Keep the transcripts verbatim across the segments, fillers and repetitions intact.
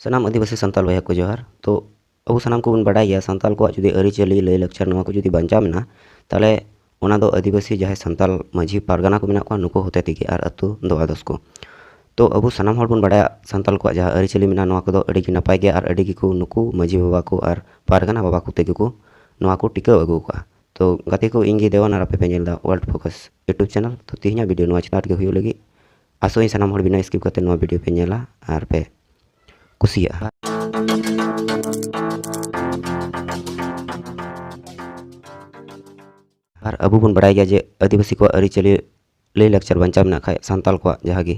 ᱥᱟᱱᱟᱢ ᱟᱹᱫᱤᱵᱟᱹᱥᱤ ᱥᱟᱱᱛᱟᱲ ᱵᱚᱭᱦᱟ ᱠᱚ ᱡᱚᱦᱟᱨ᱾ ᱛᱚ ᱟᱵᱚ ᱥᱟᱱᱟᱢ ᱠᱚᱵᱚᱱ ᱵᱟᱰᱟᱭ ᱜᱮᱭᱟ, ᱥᱟᱱᱛᱟᱲ ᱠᱚᱣᱟᱜ ᱡᱩᱫᱤ ᱟᱹᱨᱤᱪᱟᱹᱞᱤ, ᱞᱟᱹᱭᱼᱞᱟᱠᱪᱟᱨ, ᱱᱚᱣᱟ ᱠᱚ ᱡᱩᱫᱤ ᱵᱟᱧᱪᱟᱣ ᱢᱮᱱᱟᱜᱼᱟ, ᱛᱟᱦᱚᱞᱮ ᱚᱱᱟ ᱫᱚ ᱟᱹᱫᱤᱵᱟᱹᱥᱤ ᱡᱟᱦᱟᱸᱭ ᱥᱟᱱᱛᱟᱲ ᱢᱟᱹᱡᱷᱤ ᱯᱟᱨᱜᱟᱱᱟ ᱠᱚ ᱢᱮᱱᱟᱜ ᱠᱚᱣᱟ, ᱱᱩᱠᱩ ᱦᱚᱛᱮ ᱛᱮᱜᱮ ᱟᱨ ᱟᱹᱛᱩ ᱫᱚ ᱟᱫᱚᱥ ᱠᱚ᱾ ᱛᱚ ᱟᱵᱚ ᱥᱟᱱᱟᱢ ᱦᱚᱲ ᱵᱚᱱ ᱵᱟᱰᱟᱭᱟ, ᱥᱟᱱᱛᱟᱲ ᱠᱚᱣᱟᱜ ᱡᱟᱦᱟᱸ ᱟᱹᱨᱤᱪᱟᱹᱞᱤ ᱢᱮᱱᱟᱜᱼᱟ, ᱱᱚᱣᱟ ᱠᱚᱫᱚ ᱟᱹᱰᱤ ᱜᱮ ᱱᱟᱯᱟᱭ ᱜᱮᱭᱟ ᱟᱨ ᱟᱹᱰᱤ ᱜᱮᱠᱚ ᱱᱩᱠᱩ ᱢᱟᱹᱡᱷᱤ ᱵᱟᱵᱟ ᱠᱚ ᱟᱨ ᱯᱟᱨᱜᱟᱱᱟ ᱵᱟᱵᱟ ᱠᱚ ᱛᱮᱜᱮ ᱠᱚ ᱱᱚᱣᱟ ᱠᱚ ᱴᱤᱠᱟᱹᱣ ᱟᱹᱜᱩ ᱠᱟᱜᱼᱟ᱾ ᱛᱚ ᱜᱟᱛᱮ ᱠᱚ, ᱤᱧ ᱜᱮ ᱫᱮᱣᱟᱱ ᱟᱨ ᱟᱯᱮ ᱯᱮ ᱧᱮᱞ ᱮᱫᱟ World Focus YouTube channel᱾ ᱛᱚ ᱛᱮᱦᱮᱧᱟᱜ video ᱱᱚᱣᱟ ᱪᱮᱛᱟᱱ ᱨᱮᱜᱮ ᱦᱩᱭᱩᱜ ᱞᱟᱹᱜᱤᱫ᱾ ᱟᱥᱚᱜ ᱟᱹᱧ ᱥᱟᱱᱟᱢ ᱦᱚᱲ ᱵᱤᱱᱟᱹ skip ᱠᱟᱛᱮ ᱱᱚᱣᱟ video ᱯᱮ ᱧᱮᱞᱟ ᱟᱨ ᱯᱮ ᱠᱩᱥᱤᱭᱟᱜᱼᱟ᱾ ᱟᱨ ᱟᱵᱚ ᱵᱚᱱ ᱵᱟᱲᱟᱭ ᱜᱮᱭᱟ ᱡᱮ ᱟᱹᱫᱤᱵᱟᱹᱥᱤ ᱠᱚᱣᱟᱜ ᱟᱹᱨᱤᱪᱟᱹᱞᱤ, ᱞᱟᱹᱭᱼᱞᱟᱠᱪᱟᱨ ᱵᱟᱧᱪᱟᱣ ᱢᱮᱱᱟᱜ ᱠᱷᱟᱡ ᱥᱟᱱᱛᱟᱲ ᱠᱚᱣᱟᱜ ᱡᱟᱦᱟᱸ ᱜᱮ,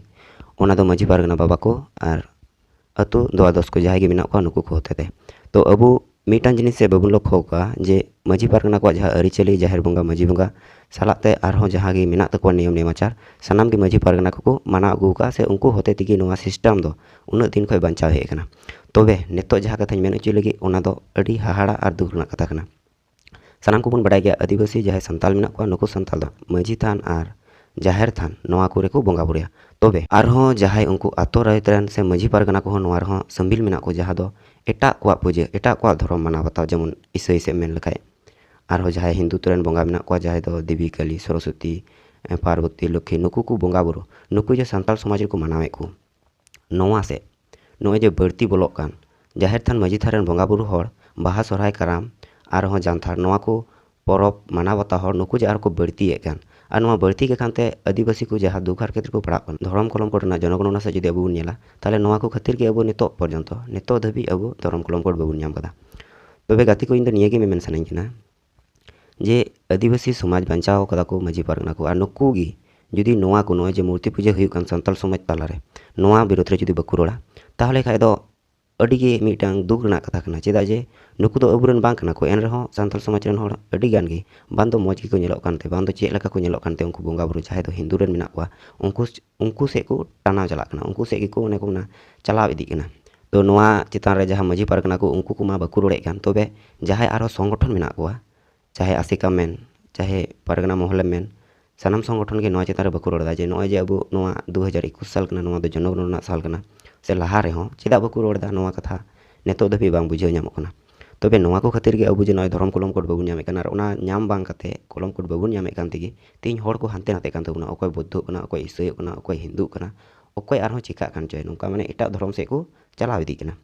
ᱚᱱᱟ ᱫᱚ ᱢᱟᱹᱡᱷᱤ ᱯᱟᱨᱜᱟᱱᱟ ᱵᱟᱵᱟ ᱠᱚ ᱟᱨ ᱟᱹᱛᱩ ᱫᱚ ᱟᱫᱚᱥ ᱠᱚ ᱡᱟᱦᱟᱸᱭ ᱜᱮ ᱢᱮᱱᱟᱜ ᱠᱚᱣᱟ, ᱱᱩᱠᱩ ᱠᱚ ᱦᱚᱛᱮ ᱛᱮ᱾ ᱛᱚ ᱟᱵᱚ ᱢᱤᱫᱴᱟᱝ ᱡᱤᱱᱤᱥ ᱥᱮ ᱵᱟᱵᱚᱱ ᱞᱚᱠᱠᱷᱚ ᱠᱟᱜᱼᱟ ᱡᱮ ᱢᱟᱹᱡᱷᱤ ᱯᱟᱨᱜᱟᱱᱟ ᱠᱚᱣᱟᱜ ᱡᱟᱦᱟᱸ ᱟᱹᱨᱤᱪᱟᱹᱞᱤ, ᱡᱟᱦᱮᱨ ᱵᱚᱸᱜᱟ, ᱢᱟᱹᱡᱷᱤ ᱵᱚᱸᱜᱟ ᱥᱟᱞᱟᱜ ᱛᱮ ᱟᱨᱦᱚᱸ ᱡᱟᱦᱟᱸ ᱜᱮ ᱢᱮᱱᱟᱜ ᱛᱟᱠᱚᱣᱟ ᱱᱤᱭᱚᱢ ᱱᱮᱢᱟᱪᱟᱨ, ᱥᱟᱱᱟᱢ ᱜᱮ ᱢᱟᱹᱡᱷᱤ ᱯᱟᱨᱜᱟᱱᱟ ᱠᱚᱠᱚ ᱢᱟᱱᱟᱣ ᱟᱹᱜᱩ ᱟᱠᱟᱫᱼᱟ, ᱥᱮ ᱩᱱᱠᱩ ᱦᱚᱛᱮ ᱛᱮᱜᱮ ᱱᱚᱣᱟ system ᱫᱚ ᱩᱱᱟᱹᱜ ᱫᱤᱱ ᱠᱷᱚᱱ ᱵᱟᱧᱪᱟᱣ ᱦᱮᱡ ᱟᱠᱟᱱᱟ᱾ ᱛᱚᱵᱮ ᱱᱤᱛᱚᱜ ᱡᱟᱦᱟᱸ ᱠᱟᱛᱷᱟᱧ ᱢᱮᱱ ᱦᱚᱪᱚᱭ ᱞᱟᱹᱜᱤᱫ, ᱚᱱᱟ ᱫᱚ ᱟᱹᱰᱤ ᱦᱟᱦᱟᱲᱟ ᱟᱨ ᱫᱩᱠ ᱨᱮᱱᱟᱜ ᱠᱟᱛᱷᱟ ᱠᱟᱱᱟ᱾ ᱥᱟᱱᱟᱢ ᱠᱚᱵᱚᱱ ᱵᱟᱰᱟᱭ ᱜᱮᱭᱟ, ᱟᱹᱫᱤᱵᱟᱹᱥᱤ ᱡᱟᱦᱟᱸᱭ ᱥᱟᱱᱛᱟᱲ ᱢᱮᱱᱟᱜ ᱠᱚᱣᱟ, ᱱᱩᱠᱩ ᱥᱟᱱᱛᱟᱲ ᱫᱚ ᱢᱟᱹᱡᱷᱤ ᱛᱷᱟᱱ ᱟᱨ ᱡᱟᱦᱮᱨ ᱛᱷᱟᱱ ᱱᱚᱣᱟ ᱠᱚᱨᱮ ᱠᱚ ᱵᱚᱸᱜᱟ ᱵᱩᱨᱩᱭᱟ᱾ ᱛᱚᱵᱮ ᱟᱨᱦᱚᱸ ᱡᱟᱦᱟᱸᱭ ᱩᱱᱠᱩ ᱟᱛᱳ ᱨᱟᱭᱚᱛ ᱨᱮᱱ ᱥᱮ ᱢᱟᱹᱡᱷᱤ ᱯᱟᱨᱜᱟᱱᱟ ᱠᱚᱦᱚᱸ ᱱᱚᱣᱟ ᱨᱮᱦᱚᱸ ᱥᱟᱹᱢᱤᱞ ᱢᱮᱱᱟᱜ ᱠᱚ, ᱡᱟᱦᱟᱸ ᱫᱚ ᱮᱴᱟᱜ ᱠᱚᱣᱟᱜ ᱯᱩᱡᱟᱹ, ᱮᱴᱟᱜ ᱠᱚᱣᱟᱜ ᱫᱷᱚᱨᱚᱢ ᱢᱟᱱᱟᱣ ᱵᱟᱛᱟᱣ, ᱡᱮᱢᱚᱱ ᱤᱥᱟᱹᱭ ᱥᱮᱫ ᱮᱢ ᱢᱮᱱ ᱞᱮᱠᱷᱟᱡ, ᱟᱨᱦᱚᱸ ᱡᱟᱦᱟᱸᱭ ᱦᱤᱱᱫᱩ ᱨᱮᱱ ᱵᱚᱸᱜᱟ ᱢᱮᱱᱟᱜ ᱠᱚᱣᱟ, ᱡᱟᱦᱟᱸᱭ ᱫᱚ ᱫᱮᱵᱤ ᱠᱟᱞᱤ, ᱥᱚᱨᱚᱥᱚᱛᱤ, ᱯᱟᱨᱵᱚᱛᱤ, ᱞᱚᱠᱠᱷᱤ, ᱱᱩᱠᱩ ᱠᱚ ᱵᱚᱸᱜᱟ ᱵᱩᱨᱩ, ᱱᱩᱠᱩ ᱡᱮ ᱥᱟᱱᱛᱟᱲ ᱥᱚᱢᱟᱡᱽ ᱨᱮᱠᱚ ᱢᱟᱱᱟᱣᱮᱫ ᱠᱚ, ᱱᱚᱣᱟ ᱥᱮ ᱱᱚᱜᱼᱚᱭ ᱡᱮ ᱵᱟᱹᱲᱛᱤ ᱵᱚᱞᱚᱜ ᱠᱟᱱ ᱡᱟᱦᱮᱨ ᱛᱷᱟᱱ, ᱢᱟᱹᱡᱷᱤ ᱛᱷᱟᱱ ᱨᱮᱱ ᱵᱚᱸᱜᱟ ᱵᱩᱨᱩ ᱦᱚᱲ, ᱵᱟᱦᱟ, ᱥᱚᱨᱦᱟᱭ, ᱠᱟᱨᱟᱢ, ᱟᱨᱦᱚᱸ ᱡᱟᱱᱛᱷᱟᱲ, ᱱᱚᱣᱟ ᱠᱚ ᱯᱚᱨᱚᱵᱽ ᱢᱟᱱᱟᱣ ᱵᱟᱛᱟᱣ ᱦᱚᱲ, ᱱᱩᱠᱩ ᱡᱮ ᱟᱨᱦᱚᱸ ᱠᱚ ᱵᱟᱹᱲᱛᱤᱭᱮᱫ ᱠᱟᱱ, ᱟᱨ ᱱᱚᱣᱟ ᱵᱟᱹᱲᱛᱤ ᱜᱮ ᱠᱟᱱᱛᱮ ᱟᱹᱫᱤᱵᱟᱹᱥᱤ ᱠᱚ ᱡᱟᱦᱟᱸ ᱫᱩᱠ ᱦᱟᱨᱠᱮᱛ ᱨᱮᱠᱚ ᱯᱟᱲᱟᱜ ᱠᱟᱱᱟ, ᱫᱷᱚᱨᱚᱢ ᱠᱚᱞᱚᱢ ᱠᱚᱨᱮᱱᱟᱜ ᱡᱚᱱᱚᱜᱚᱱᱚᱱᱟ ᱥᱮᱫ ᱡᱩᱫᱤ ᱟᱵᱚ ᱵᱚᱱ ᱧᱮᱞᱟ, ᱛᱟᱦᱚᱞᱮ ᱱᱚᱣᱟ ᱠᱚ ᱠᱷᱟᱹᱛᱤᱨ ᱜᱮ ᱟᱵᱚ ᱱᱤᱛᱚᱜ ᱯᱚᱨᱡᱚᱱᱛᱚ, ᱱᱤᱛᱚᱜ ᱫᱷᱟᱹᱵᱤᱡ ᱟᱵᱚ ᱫᱷᱚᱨᱚᱢ ᱠᱚᱞᱚᱢ ᱠᱳᱰ ᱵᱟᱵᱚᱱ ᱧᱟᱢ ᱠᱟᱫᱟ᱾ ᱛᱚᱵᱮ ᱜᱟᱛᱮ ᱠᱚ, ᱤᱧ ᱫᱚ ᱱᱤᱭᱟᱹ ᱜᱮ ᱢᱮᱢᱮᱱ ᱥᱟᱱᱟᱧ ᱠᱟᱱᱟ ᱡᱮ ᱟᱹᱫᱤᱵᱟᱹᱥᱤ ᱥᱚᱢᱟᱡᱽ ᱵᱟᱧᱪᱟᱣ ᱠᱟᱫᱟ ᱠᱚ ᱢᱟᱹᱡᱷᱤ ᱯᱟᱨᱜᱟᱱᱟ ᱠᱚ, ᱟᱨ ᱱᱩᱠᱩ ᱜᱮ ᱡᱩᱫᱤ ᱱᱚᱣᱟ ᱠᱚ, ᱱᱚᱜᱼᱚᱭ ᱡᱮ ᱢᱩᱨᱛᱤ ᱯᱩᱡᱟᱹ ᱦᱩᱭᱩᱜ ᱠᱟᱱ ᱥᱟᱱᱛᱟᱲ ᱥᱚᱢᱟᱡᱽ ᱛᱟᱞᱟᱨᱮ, ᱱᱚᱣᱟ ᱵᱤᱨᱩᱫᱷ ᱨᱮ ᱡᱩᱫᱤ ᱵᱟᱠᱚ ᱨᱚᱲᱟ, ᱛᱟᱦᱚᱞᱮ ᱠᱷᱟᱡ ᱫᱚ ᱟᱹᱰᱤ ᱜᱮ ᱢᱤᱫᱴᱟᱝ ᱫᱩᱠ ᱨᱮᱱᱟᱜ ᱠᱟᱛᱷᱟ ᱠᱟᱱᱟ᱾ ᱪᱮᱫᱟᱜ ᱡᱮ ᱱᱩᱠᱩ ᱫᱚ ᱟᱵᱚᱨᱮᱱ ᱵᱟᱝ ᱠᱟᱱᱟ ᱠᱚ, ᱮᱱ ᱨᱮᱦᱚᱸ ᱥᱟᱱᱛᱟᱲ ᱥᱚᱢᱟᱡᱽ ᱨᱮᱱ ᱦᱚᱲ ᱟᱹᱰᱤ ᱜᱟᱱ ᱜᱮ ᱵᱟᱝ ᱫᱚ ᱢᱚᱡᱽ ᱜᱮᱠᱚ ᱧᱮᱞᱚᱜ ᱠᱟᱱᱛᱮ, ᱵᱟᱝ ᱫᱚ ᱪᱮᱫ ᱞᱮᱠᱟ ᱠᱚ ᱧᱮᱞᱚᱜ ᱠᱟᱱᱛᱮ, ᱩᱱᱠᱩ ᱵᱚᱸᱜᱟ ᱵᱩᱨᱩ ᱡᱟᱦᱟᱸᱭ ᱫᱚ ᱦᱤᱱᱫᱩ ᱨᱮᱱ ᱢᱮᱱᱟᱜ ᱠᱚᱣᱟ, ᱩᱱᱠᱩ, ᱩᱱᱠᱩ ᱥᱮᱫ ᱠᱚ ᱴᱟᱱᱟᱣ ᱪᱟᱞᱟᱜ ᱠᱟᱱᱟ, ᱩᱱᱠᱩ ᱥᱮᱫ ᱜᱮᱠᱚ, ᱚᱱᱮ ᱠᱚ ᱢᱮᱱᱟ, ᱪᱟᱞᱟᱣ ᱤᱫᱤᱜ ᱠᱟᱱᱟ᱾ ᱛᱚ ᱱᱚᱣᱟ ᱪᱮᱛᱟᱱ ᱨᱮ ᱡᱟᱦᱟᱸ ᱢᱟᱹᱡᱷᱤ ᱯᱟᱨᱜᱟᱱᱟ ᱠᱚ, ᱩᱱᱠᱩ ᱠᱚᱢᱟ ᱵᱟᱠᱚ ᱨᱚᱲᱮᱫ ᱠᱟᱱ, ᱛᱚᱵᱮ ᱡᱟᱦᱟᱸᱭ ᱟᱨᱦᱚᱸ ᱥᱚᱝᱜᱚᱴᱷᱚᱱ ᱢᱮᱱᱟᱜ ᱠᱚᱣᱟ, ᱪᱟᱦᱮ ᱟᱥᱮᱠᱟ ᱢᱮᱱ, ᱪᱟᱦᱮ ᱯᱟᱨᱜᱟᱱᱟ ᱢᱚᱦᱚᱞᱮᱢ ᱢᱮᱱ, ᱥᱟᱱᱟᱢ ᱥᱚᱝᱜᱚᱴᱷᱚᱱ ᱜᱮ ᱱᱚᱣᱟ ᱪᱮᱛᱟᱱ ᱨᱮ ᱵᱟᱠᱚ ᱨᱚᱲ ᱮᱫᱟ ᱡᱮ ᱱᱚᱜᱼᱚᱭ ᱡᱮ ᱟᱵᱚ ᱱᱚᱣᱟ ᱫᱩ ᱦᱟᱡᱟᱨ ᱮᱠᱩᱥ ᱥᱟᱞ ᱠᱟᱱᱟ, ᱱᱚᱣᱟ ᱫᱚ ᱡᱚᱱᱚᱜᱚᱱᱚᱱᱟ ᱨᱮᱱᱟᱜ ᱥᱟᱞ ᱠᱟᱱᱟ, ᱥᱮ ᱞᱟᱦᱟ ᱨᱮᱦᱚᱸ ᱪᱮᱫᱟᱜ ᱵᱟᱠᱚ ᱨᱚᱲ ᱮᱫᱟ, ᱱᱚᱣᱟ ᱠᱟᱛᱷᱟ ᱱᱤᱛᱚᱜ ᱫᱷᱟᱹᱵᱤᱡ ᱵᱟᱝ ᱵᱩᱡᱷᱟᱹᱣ ᱧᱟᱢᱚᱜ ᱠᱟᱱᱟ᱾ ᱛᱚᱵᱮ ᱱᱚᱣᱟ ᱠᱚ ᱠᱷᱟᱹᱛᱤᱨ ᱜᱮ ᱟᱵᱚ ᱡᱮ ᱱᱚᱜᱼᱚᱭ ᱫᱷᱚᱨᱚᱢ ᱠᱚᱞᱚᱢ ᱠᱳᱰ ᱵᱟᱵᱚᱱ ᱧᱟᱢᱮᱫ ᱠᱟᱱᱟ, ᱟᱨ ᱚᱱᱟ ᱧᱟᱢ ᱵᱟᱝ ᱠᱟᱛᱮ ᱠᱚᱞᱚᱢ ᱠᱳᱰ ᱵᱟᱵᱚᱱ ᱧᱟᱢᱮᱫ ᱠᱟᱱ ᱛᱮᱜᱮ ᱛᱮᱦᱮᱧ ᱦᱚᱲ ᱠᱚ ᱦᱟᱱᱛᱮ ᱱᱟᱛᱮᱜ ᱠᱟᱱ ᱛᱟᱵᱚᱱᱟ᱾ ᱚᱠᱚᱭ ᱵᱳᱫᱽᱫᱷᱚᱜ ᱠᱟᱱᱟ, ᱚᱠᱚᱭ ᱤᱥᱟᱹᱭᱚᱜ ᱠᱟᱱᱟ, ᱚᱠᱚᱭ ᱦᱤᱱᱫᱩᱜ ᱠᱟᱱᱟ, ᱚᱠᱚᱭ ᱟᱨᱦᱚᱸ ᱪᱤᱠᱟᱹᱜ ᱠᱟᱱ ᱪᱚᱭ, ᱱᱚᱝᱠᱟ ᱢᱟᱱᱮ ᱮᱴᱟᱜ ᱫᱷᱚᱨᱚᱢ ᱥᱮᱫ ᱠᱚ ᱪᱟᱞᱟᱣ ᱤᱫᱤᱜ ᱠᱟᱱᱟ᱾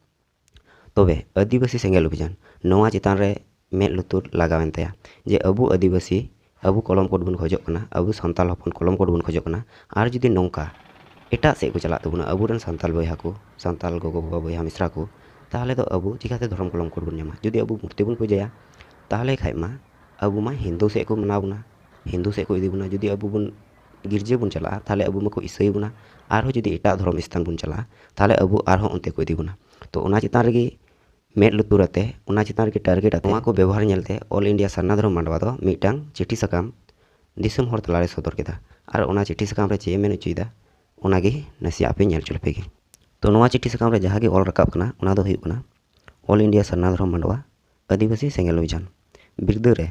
ᱛᱚᱵᱮ ᱟᱹᱫᱤᱵᱟᱹᱥᱤ ᱥᱮᱸᱜᱮᱞ ᱚᱵᱷᱤᱡᱟᱱ ᱱᱚᱣᱟ ᱪᱮᱛᱟᱱ ᱨᱮ ᱢᱮᱫ ᱞᱩᱛᱩᱨ ᱞᱟᱜᱟᱣᱮᱱ ᱛᱟᱭᱟ ᱡᱮ ᱟᱵᱚ ᱟᱹᱫᱤᱵᱟᱹᱥᱤ, ᱟᱵᱚ ᱠᱚᱞᱚᱢ ᱠᱳᱰ ᱵᱚᱱ ᱠᱷᱚᱡᱚᱜ ᱠᱟᱱᱟ, ᱟᱵᱚ ᱥᱟᱱᱛᱟᱞ ᱦᱚᱯᱚᱱ ᱠᱚᱞᱚᱢ ᱠᱳᱰ ᱵᱚᱱ ᱠᱷᱚᱡᱚᱜ ᱠᱟᱱᱟ᱾ ᱟᱨ ᱡᱩᱫᱤ ᱱᱚᱝᱠᱟ ᱮᱴᱟᱜ ᱥᱮᱫ ᱠᱚ ᱪᱟᱞᱟᱜ ᱛᱟᱵᱚᱱᱟ, ᱟᱵᱚᱨᱮᱱ ᱥᱟᱱᱛᱟᱞ ᱵᱚᱭᱦᱟ ᱠᱚ, ᱥᱟᱱᱛᱟᱞ ᱜᱚᱜᱚ ᱵᱟᱵᱟ ᱵᱚᱭᱦᱟ ᱢᱤᱥᱨᱟ ᱠᱚ, ᱛᱟᱦᱚᱞᱮ ᱫᱚ ᱟᱵᱚ ᱪᱤᱠᱟᱹᱛᱮ ᱫᱷᱚᱨᱚᱢ ᱠᱚᱞᱚᱢ ᱠᱳᱰ ᱵᱚᱱ ᱧᱟᱢᱟ? ᱡᱩᱫᱤ ᱟᱵᱚ ᱢᱩᱨᱛᱤ ᱵᱚᱱ ᱯᱩᱡᱟᱹᱭᱟ, ᱛᱟᱦᱚᱞᱮ ᱠᱷᱟᱡ ᱢᱟ ᱟᱵᱚ ᱢᱟ ᱦᱤᱱᱫᱩ ᱥᱮᱫ ᱠᱚ ᱢᱟᱱᱟᱣ ᱵᱚᱱᱟ, ᱦᱤᱱᱫᱩ ᱥᱮᱫ ᱠᱚ ᱤᱫᱤ ᱵᱚᱱᱟ᱾ ᱡᱩᱫᱤ ᱟᱵᱚ ᱵᱚᱱ ᱜᱤᱨᱡᱟᱹ ᱵᱚᱱ ᱪᱟᱞᱟᱜᱼᱟ, ᱛᱟᱦᱚᱞᱮ ᱟᱵᱚ ᱢᱟᱠᱚ ᱤᱥᱟᱹᱭ ᱵᱚᱱᱟ᱾ ᱟᱨᱦᱚᱸ ᱡᱩᱫᱤ ᱮᱴᱟᱜ ᱫᱷᱚᱨᱚᱢ ᱥᱛᱷᱟᱱ ᱵᱚᱱ ᱪᱟᱞᱟᱜᱼᱟ, ᱛᱟᱦᱚᱞᱮ ᱟᱵᱚ ᱟᱨᱦᱚᱸ ᱚᱱᱛᱮ ᱠᱚ ᱤᱫᱤ ᱵᱚᱱᱟ᱾ ᱛᱚ ᱚᱱᱟ ᱪᱮᱛᱟᱱ ᱨᱮᱜᱮ ᱢᱮᱫ ᱞᱩᱛᱩᱨ ᱟᱛᱮ, ᱚᱱᱟ ᱪᱮᱛᱟᱱ ᱨᱮᱜᱮ ᱴᱟᱨᱜᱮᱴ ᱟᱛᱮ ᱱᱚᱣᱟ ᱠᱚ ᱵᱮᱵᱚᱦᱟᱨ ᱧᱮᱞᱛᱮ ᱚᱞ ᱤᱱᱰᱤᱭᱟ ᱥᱟᱨᱱᱟ ᱫᱷᱚᱨᱚᱢ ᱢᱟᱰᱣᱟ ᱫᱚ ᱢᱤᱫᱴᱟᱝ ᱪᱤᱴᱷᱤ ᱥᱟᱠᱟᱢ ᱫᱤᱥᱚᱢ ᱦᱚᱲ ᱛᱟᱞᱟᱨᱮ ᱥᱚᱫᱚᱨ ᱠᱮᱫᱟ᱾ ᱟᱨ ᱚᱱᱟ ᱪᱤᱴᱷᱤ ᱥᱟᱠᱟᱢ ᱨᱮ ᱪᱮᱫ ᱮ ᱢᱮᱱ ᱦᱚᱪᱚᱭᱮᱫᱟ, ᱚᱱᱟᱜᱮ ᱱᱟᱥᱮᱭᱟᱜ ᱟᱯᱮ ᱧᱮᱞ ᱦᱚᱪᱚ ᱞᱮᱯᱮ ᱜᱮ᱾ ᱛᱚ ᱱᱚᱣᱟ ᱪᱤᱴᱷᱤ ᱥᱟᱠᱟᱢ ᱨᱮ ᱡᱟᱦᱟᱸ ᱜᱮ ᱚᱞ ᱨᱟᱠᱟᱵ ᱠᱟᱱᱟ, ᱚᱱᱟ ᱫᱚ ᱦᱩᱭᱩᱜ ᱠᱟᱱᱟ ᱚᱞ ᱤᱱᱰᱤᱭᱟ ᱥᱟᱨᱱᱟ ᱫᱷᱚᱨᱚᱢ ᱢᱟᱰᱣᱟ ᱟᱹᱫᱤᱵᱟᱹᱥᱤ ᱥᱮᱸᱜᱮᱞ ᱚᱵᱷᱤᱡᱟᱱ᱾ ᱵᱤᱨᱫᱟᱹ ᱨᱮ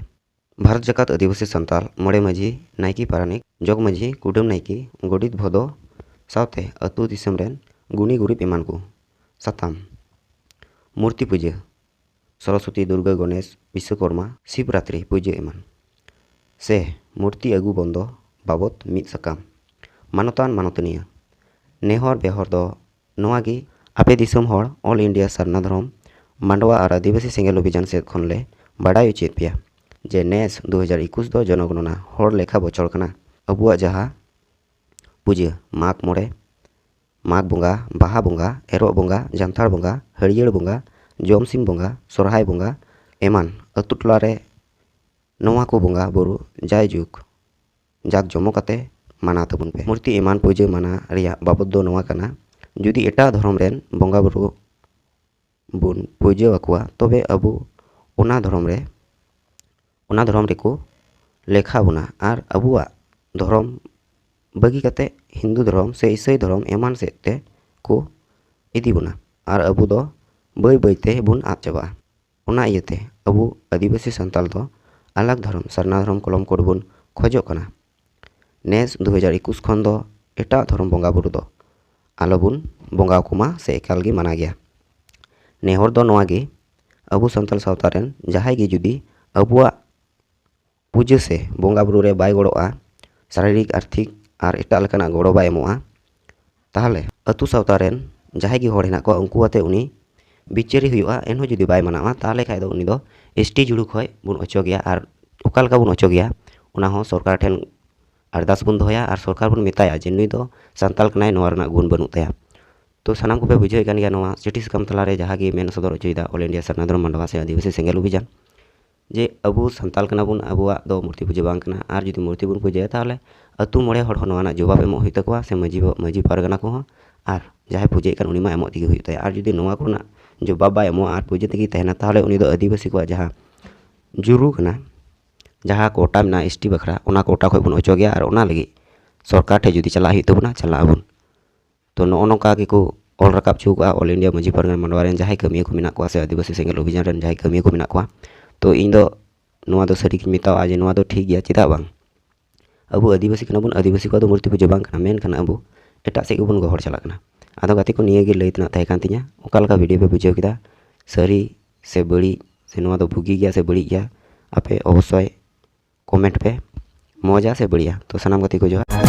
ᱵᱷᱟᱨᱚᱛ ᱡᱟᱠᱟᱛ ᱟᱹᱫᱤᱵᱟᱹᱥᱤ ᱥᱟᱱᱛᱟᱲ ᱢᱚᱬᱮ ᱢᱟᱹᱡᱷᱤ, ᱱᱟᱭᱠᱮ ᱯᱟᱨᱟᱱᱤᱠ, ᱡᱚᱜᱽ ᱢᱟᱹᱡᱷᱤ, ᱠᱩᱰᱟᱹᱢ ᱱᱟᱭᱠᱮ, ᱜᱚᱰᱮᱛ ᱵᱷᱚᱫᱚ ᱥᱟᱶᱛᱮ ᱟᱹᱛᱩ ᱫᱤᱥᱚᱢ ᱨᱮᱱ ᱜᱩᱱᱤ ᱜᱩᱨᱤᱵ ᱮᱢᱟᱱ ᱠᱚ᱾ ᱥᱟᱛᱟᱢ: ᱢᱩᱨᱛᱤ ᱯᱩᱡᱟᱹ, ᱥᱚᱨᱚᱥᱚᱛᱤ, ᱫᱩᱨᱜᱟᱹ, ᱜᱚᱱᱮᱥ, ᱵᱤᱥᱥᱚᱠᱚᱨᱢᱟ, ᱥᱤᱵᱨᱟᱛᱨᱤ ᱯᱩᱡᱟᱹ ᱮᱢᱟᱱ᱾ ᱥᱮ ᱢᱩᱨᱛᱤ ᱟᱹᱜᱩ ᱵᱚᱱᱫᱚ ᱵᱟᱵᱚᱛ ᱢᱤᱫ ᱥᱟᱠᱟᱢ᱾ ᱢᱟᱱᱚᱛᱟᱱ ᱢᱟᱱᱚᱛᱟᱱᱤᱭᱟᱹ ᱱᱮᱦᱚᱨ ᱵᱮᱦᱚᱨ ᱫᱚ ᱱᱚᱣᱟ ᱜᱮ, ᱟᱯᱮ ᱫᱤᱥᱚᱢ ᱦᱚᱲ ᱚᱞ ᱤᱱᱰᱤᱭᱟ ᱥᱟᱨᱱᱟ ᱫᱷᱚᱨᱚᱢ ᱢᱟᱰᱣᱟ ᱟᱨ ᱟᱹᱫᱤᱵᱟᱹᱥᱤ ᱥᱮᱸᱜᱮᱞ ᱚᱵᱷᱤᱡᱟᱱ ᱥᱮᱫ ᱠᱷᱚᱱ ᱞᱮ ᱵᱟᱰᱟᱭ ᱦᱚᱪᱚᱭᱮᱫ ᱯᱮᱭᱟ ᱡᱮ ᱱᱮᱥ ᱫᱩ ᱦᱟᱡᱟᱨ ᱮᱠᱩᱥ ᱫᱚ ᱡᱚᱱᱚᱜᱚᱱᱚᱱᱟ ᱦᱚᱲ ᱞᱮᱠᱷᱟ ᱵᱚᱪᱷᱚᱨ ᱠᱟᱱᱟ᱾ ᱟᱵᱚᱣᱟᱜ ᱡᱟᱦᱟᱸ ᱯᱩᱡᱟᱹ, ᱢᱟᱜᱽ ᱢᱚᱬᱮ, ᱢᱟᱜᱽ ᱵᱚᱸᱜᱟ, ᱵᱟᱦᱟ ᱵᱚᱸᱜᱟ, ᱮᱨᱚᱜ ᱵᱚᱸᱜᱟ, ᱡᱟᱱᱛᱷᱟᱲ ᱵᱚᱸᱜᱟ, ᱦᱟᱹᱨᱭᱟᱹᱲ ᱵᱚᱸᱜᱟ, ᱡᱚᱢᱥᱤᱢ ᱵᱚᱸᱜᱟ, ᱥᱚᱨᱦᱟᱭ ᱵᱚᱸᱜᱟ ᱮᱢᱟᱱ ᱟᱹᱛᱩ ᱴᱚᱞᱟ ᱨᱮ ᱱᱚᱣᱟ ᱠᱚ ᱵᱚᱸᱜᱟ ᱵᱩᱨᱩ ᱡᱟᱭᱡᱩᱜᱽ ᱡᱟᱠ ᱡᱚᱢᱚᱠ ᱠᱟᱛᱮ ᱢᱟᱱᱟᱣ ᱛᱟᱵᱚᱱ ᱯᱮ᱾ ᱢᱩᱨᱛᱤ ᱮᱢᱟᱱ ᱯᱩᱡᱟᱹ ᱢᱟᱱᱟ ᱨᱮᱭᱟᱜ ᱵᱟᱵᱚᱛ ᱫᱚ ᱱᱚᱣᱟ ᱠᱟᱱᱟ, ᱡᱩᱫᱤ ᱮᱴᱟᱜ ᱫᱷᱚᱨᱚᱢ ᱨᱮᱱ ᱵᱚᱸᱜᱟ ᱵᱩᱨᱩ ᱵᱚᱱ ᱯᱩᱡᱟᱹ ᱟᱠᱚᱣᱟ, ᱛᱚᱵᱮ ᱟᱵᱚ ᱚᱱᱟ ᱫᱷᱚᱨᱚᱢ ᱨᱮ, ᱚᱱᱟ ᱫᱷᱚᱨᱚᱢ ᱨᱮᱠᱚ ᱞᱮᱠᱷᱟ ᱵᱚᱱᱟ ᱟᱨ ᱟᱵᱚᱣᱟᱜ ᱫᱷᱚᱨᱚᱢ ᱵᱟᱹᱜᱤ ᱠᱟᱛᱮ ᱦᱤᱱᱫᱩ ᱫᱷᱚᱨᱚᱢ ᱥᱮ ᱤᱥᱟᱹᱭ ᱫᱷᱚᱨᱚᱢ ᱮᱢᱟᱱ ᱥᱮᱫ ᱛᱮ ᱠᱚ ᱤᱫᱤ ᱵᱚᱱᱟ ᱟᱨ ᱟᱵᱚ ᱫᱚ ᱵᱟᱹᱭ ᱵᱟᱹᱭ ᱛᱮ ᱵᱚᱱ ᱟᱫ ᱪᱟᱵᱟᱜᱼᱟ᱾ ᱚᱱᱟ ᱤᱭᱟᱹᱛᱮ ᱟᱵᱚ ᱟᱹᱫᱤᱵᱟᱹᱥᱤ ᱥᱟᱱᱛᱟᱲ ᱫᱚ ᱟᱞᱟᱜᱽ ᱫᱷᱚᱨᱚᱢ, ᱥᱟᱨᱱᱟ ᱫᱷᱚᱨᱚᱢ ᱠᱚᱞᱚᱢ ᱠᱳᱰ ᱵᱚᱱ ᱠᱷᱚᱡᱚᱜ ᱠᱟᱱᱟ᱾ ᱱᱮᱥ ᱫᱩ ᱦᱟᱡᱟᱨ ᱮᱠᱩᱥ ᱠᱷᱚᱱ ᱫᱚ ᱮᱴᱟᱜ ᱫᱷᱚᱨᱚᱢ ᱵᱚᱸᱜᱟ ᱵᱩᱨᱩ ᱫᱚ ᱟᱞᱚᱵᱚᱱ ᱵᱚᱸᱜᱟ ᱟᱠᱚ ᱢᱟ ᱥᱮ ᱮᱠᱟᱞ ᱜᱮ ᱢᱟᱱᱟ ᱜᱮᱭᱟ᱾ ᱱᱮᱦᱚᱨ ᱫᱚ ᱱᱚᱣᱟ ᱜᱮ, ᱟᱵᱚ ᱥᱟᱱᱛᱟᱲ ᱥᱟᱶᱛᱟ ᱨᱮᱱ ᱡᱟᱦᱟᱸᱭ ᱜᱮ ᱡᱩᱫᱤ ᱟᱵᱚᱣᱟᱜ ᱯᱩᱡᱟᱹ ᱥᱮ ᱵᱚᱸᱜᱟ ᱵᱩᱨᱩ ᱨᱮ ᱵᱟᱭ ᱜᱚᱲᱚᱜᱼᱟ, ᱥᱟᱨᱤᱨᱤᱠ, ᱟᱨᱛᱷᱤᱠ ᱟᱨ ᱮᱴᱟᱜ ᱞᱮᱠᱟᱱᱟᱜ ᱜᱚᱲᱚ ᱵᱟᱭ ᱮᱢᱚᱜᱼᱟ, ᱛᱟᱦᱚᱞᱮ ᱟᱹᱛᱩ ᱥᱟᱶᱛᱟ ᱨᱮᱱ ᱡᱟᱦᱟᱸᱭ ᱜᱮ ᱦᱚᱲ ᱦᱮᱱᱟᱜ ᱠᱚᱣᱟ, ᱩᱱᱠᱩ ᱟᱛᱮ ᱩᱱᱤ ᱵᱤᱪᱟᱹᱨᱤ ᱦᱩᱭᱩᱜᱼᱟ᱾ ᱮᱱᱦᱚᱸ ᱡᱩᱫᱤ ᱵᱟᱭ ᱢᱟᱱᱟᱜᱼᱟ, ᱛᱟᱦᱚᱞᱮ ᱠᱷᱟᱡ ᱫᱚ ᱩᱱᱤ ᱫᱚ ᱮᱥ ᱴᱤ ᱡᱩᱲᱩ ᱠᱷᱚᱡ ᱵᱚᱱ ᱚᱪᱚᱜᱮᱭᱟ᱾ ᱟᱨ ᱚᱠᱟ ᱞᱮᱠᱟ ᱵᱚᱱ ᱚᱪᱚᱜᱮᱭᱟ, ᱚᱱᱟ ᱦᱚᱸ ᱥᱚᱨᱠᱟᱨ ᱴᱷᱮᱱ ᱟᱨᱫᱟᱥ ᱵᱚᱱ ᱫᱚᱦᱚᱭᱟ ᱟᱨ ᱥᱚᱨᱠᱟᱨ ᱵᱚᱱ ᱢᱮᱛᱟᱭᱟ ᱡᱮ ᱱᱩᱭ ᱫᱚ ᱥᱟᱱᱛᱟᱲ ᱠᱟᱱᱟᱭ, ᱱᱚᱣᱟ ᱨᱮᱱᱟᱜ ᱜᱩᱱ ᱵᱟᱹᱱᱩᱜ ᱛᱟᱭᱟ᱾ ᱛᱚ ᱥᱟᱱᱟᱢ ᱠᱚᱯᱮ ᱵᱩᱡᱷᱟᱹᱣᱮᱫ ᱠᱟᱱ ᱜᱮᱭᱟ, ᱱᱚᱣᱟ ᱪᱤᱴᱷᱤ ᱥᱟᱠᱟᱢ ᱛᱟᱞᱟᱨᱮ ᱡᱟᱦᱟᱸ ᱜᱮ ᱢᱮᱱ ᱥᱚᱫᱚᱨ ᱚᱪᱚᱭᱮᱫᱟ All India ᱥᱟᱨᱱᱟ ᱫᱷᱚᱨᱚᱢ ᱢᱟᱰᱣᱟ ᱥᱮ ᱟᱹᱫᱤᱵᱟᱹᱥᱤ ᱥᱮᱸᱜᱮᱞ ᱚᱵᱷᱤᱡᱟᱱ, ᱡᱮ ᱟᱵᱚ ᱥᱟᱱᱛᱟᱲ ᱠᱟᱱᱟ ᱵᱚᱱ, ᱟᱵᱚᱣᱟᱜ ᱫᱚ ᱢᱩᱨᱛᱤ ᱯᱩᱡᱟᱹ ᱵᱟᱝ ᱠᱟᱱᱟ, ᱟᱨ ᱡᱩᱫᱤ ᱢᱩᱨᱛᱤ ᱵᱚᱱ ᱯᱩᱡᱟᱹᱭᱟ, ᱛᱟᱦᱚᱞᱮ ᱟᱹᱛᱩ ᱢᱚᱬᱮ ᱦᱚᱲ ᱦᱚᱸ ᱱᱚᱣᱟ ᱨᱮᱱᱟᱜ ᱡᱚᱵᱟᱵ ᱮᱢᱚᱜ ᱦᱩᱭᱩᱜ ᱛᱟᱠᱚᱣᱟ, ᱥᱮ ᱢᱟᱹᱡᱷᱤ ᱵᱟ-, ᱢᱟᱹᱡᱷᱤ ᱯᱟᱨᱜᱟᱱᱟ ᱠᱚᱦᱚᱸ, ᱟᱨ ᱡᱟᱦᱟᱸᱭ ᱯᱩᱡᱟᱹᱭᱮᱫ ᱠᱟᱱ ᱩᱱᱤ ᱢᱟ ᱮᱢᱚᱜ ᱛᱮᱜᱮ ᱦᱩᱭᱩᱜ ᱛᱟᱭᱟ᱾ ᱟᱨ ᱡᱩᱫᱤ ᱱᱚᱣᱟ ᱠᱚᱨᱮᱱᱟᱜ ᱡᱚᱵᱟᱵ ᱵᱟᱭ ᱮᱢᱚᱜᱼᱟ ᱟᱨ ᱯᱩᱡᱟᱹ ᱛᱮᱜᱮ ᱛᱟᱦᱮᱱᱟ, ᱛᱟᱦᱚᱞᱮ ᱩᱱᱤ ᱫᱚ ᱟᱹᱫᱤᱵᱟᱹᱥᱤ ᱠᱚᱣᱟᱜ ᱡᱟᱦᱟᱸ ᱡᱩᱨᱩ ᱠᱟᱱᱟ, ᱡᱟᱦᱟᱸ ᱠᱳᱴᱟ ᱢᱮᱱᱟᱜᱼᱟ ᱮᱥ ᱴᱤ ᱵᱟᱠᱷᱨᱟ, ᱚᱱᱟ ᱠᱳᱴᱟ ᱠᱷᱚᱡ ᱵᱚᱱ ᱚᱪᱚᱜᱮᱭᱟ ᱟᱨ ᱚᱱᱟ ᱞᱟᱹᱜᱤᱫ ᱥᱚᱨᱠᱟᱨ ᱴᱷᱮᱡ ᱡᱩᱫᱤ ᱪᱟᱞᱟᱜ ᱦᱩᱭᱩᱜ ᱛᱟᱵᱚᱱᱟ, ᱪᱟᱞᱟᱜ ᱟᱵᱚᱱ᱾ ᱛᱚ ᱱᱚᱜᱼᱚ ᱱᱚᱝᱠᱟ ᱜᱮᱠᱚ ᱚᱞ ᱨᱟᱠᱟᱵ ᱦᱚᱪᱚ ᱠᱟᱜᱼᱟ All India ᱢᱟᱹᱡᱷᱤ ᱯᱟᱨᱜᱟᱱᱟ ᱢᱟᱰᱣᱟ ᱨᱮᱱ ᱡᱟᱦᱟᱸᱭ ᱠᱟᱹᱢᱤᱭᱟᱹ ᱠᱚ ᱢᱮᱱᱟᱜ ᱠᱚᱣᱟ ᱥᱮ ᱟᱹᱫᱤᱵᱟᱹᱥᱤ ᱥᱮᱸᱜᱮᱞ ᱚᱵᱷᱤᱡᱟᱱ ᱨᱮᱱ ᱡᱟᱦᱟᱸᱭ ᱠᱟᱹᱢᱤᱭᱟᱹ ᱠᱚ ᱢᱮᱱᱟᱜ ᱠᱚᱣᱟ᱾ ᱛᱚ ᱤᱧ ᱫᱚ ᱱᱚᱣᱟ ᱫᱚ ᱥᱟᱹᱨᱤ ᱜᱤᱧ ᱢᱮᱛᱟᱣᱟᱜᱼᱟ ᱡᱮ ᱱᱚᱣᱟ ᱫᱚ ᱴᱷᱤᱠ ᱜᱮᱭᱟ, ᱪᱮᱫᱟᱜ ᱵᱟᱝ? ᱟᱵᱚ ᱟᱹᱫᱤᱵᱟᱹᱥᱤ ᱠᱟᱱᱟ ᱵᱚᱱ, ᱟᱹᱫᱤᱵᱟᱹᱥᱤ ᱠᱚᱣᱟᱜ ᱫᱚ ᱢᱩᱨᱛᱤ ᱯᱩᱡᱟᱹ ᱵᱟᱝ ᱠᱟᱱᱟ, ᱢᱮᱱᱠᱷᱟᱱ ᱟᱵᱚ ᱮᱴᱟᱜ ᱥᱮᱫ ᱜᱮᱵᱚᱱ ᱜᱚᱦᱚᱲ ᱪᱟᱞᱟᱜ ᱠᱟᱱᱟ᱾ ᱟᱫᱚ ᱜᱟᱛᱮ ᱠᱚ, ᱱᱤᱭᱟᱹ ᱜᱮ ᱞᱟᱹᱭ ᱛᱮᱱᱟᱜ ᱛᱟᱦᱮᱸ ᱠᱟᱱ ᱛᱤᱧᱟ᱾ ᱚᱠᱟ ᱞᱮᱠᱟ ᱵᱷᱤᱰᱤᱭᱳ ᱯᱮ ᱵᱩᱡᱷᱟᱹᱣ ᱠᱮᱫᱟ, ᱥᱟᱹᱨᱤ ᱥᱮ ᱵᱟᱹᱲᱤᱡ, ᱥᱮ ᱱᱚᱣᱟ ᱫᱚ ᱵᱩᱜᱤ ᱜᱮᱭᱟ ᱥᱮ ᱵᱟᱹᱲᱤᱡ ᱜᱮᱭᱟ, ᱟᱯᱮ ᱚᱵᱚᱥᱥᱳᱭ ᱠᱚᱢᱮᱱᱴ ᱯᱮ, ᱢᱚᱡᱟ ᱥᱮ ᱵᱟᱹᱲᱤᱡᱟ᱾ ᱛᱚ ᱥᱟᱱᱟᱢ ᱜᱟᱛᱮ ᱠᱚ ᱡᱚᱦᱟᱨ᱾